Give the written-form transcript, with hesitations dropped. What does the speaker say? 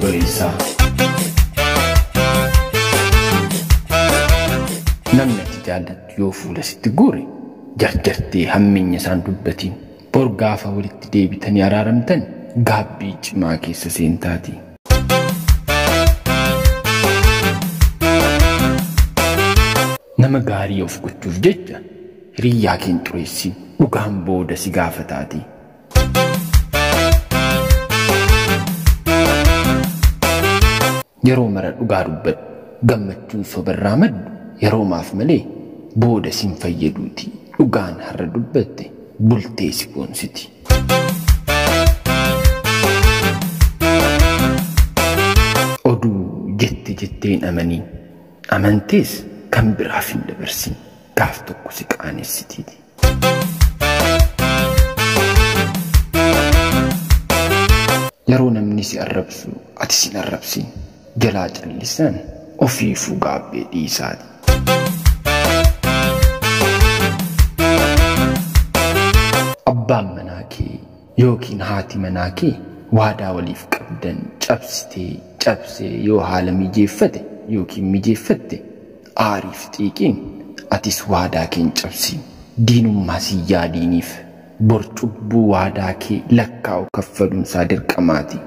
Obboleessaa. Namni ati jaallattu yoo fuula sitti guure jarjartee hammeenya isaan dubbatiin bor gaafa walitti deebitanii araaramtan gaabbii cimaa keessa seentaati. Nama gaarii of gochuuf jecha hiriyyaa kee hin xureessin dhugaan booda si gaafataati. Yeroo mara dhugaa dubbadhu gammachuun sobarraa maddu yeroo maaf malee booda sin fayyaduuti dhugaan har'a dubbatte bultee si boonsiti. Oduu jette jettee hin amaniin amantees kan biraaf hin dabarsin gaaf tokko si qaanessitiiti. Yeroo namni si arrabsu ati sin arrabsin jalaa callisaan ofiifuu gaabbee dhiisaati. Abbaan manaa kee yookiin haati manaa kee waadaa waliif qabdan cabsitee cabsee yoo haala mijeeffate yookiin mijeeffatte aariif xiiqiin atis waadaa kee hin cabsin diinummaa si yaadiiniif bor cubbuu waadaa kee lakkaa'u kaffaluunsaa dirqamaati.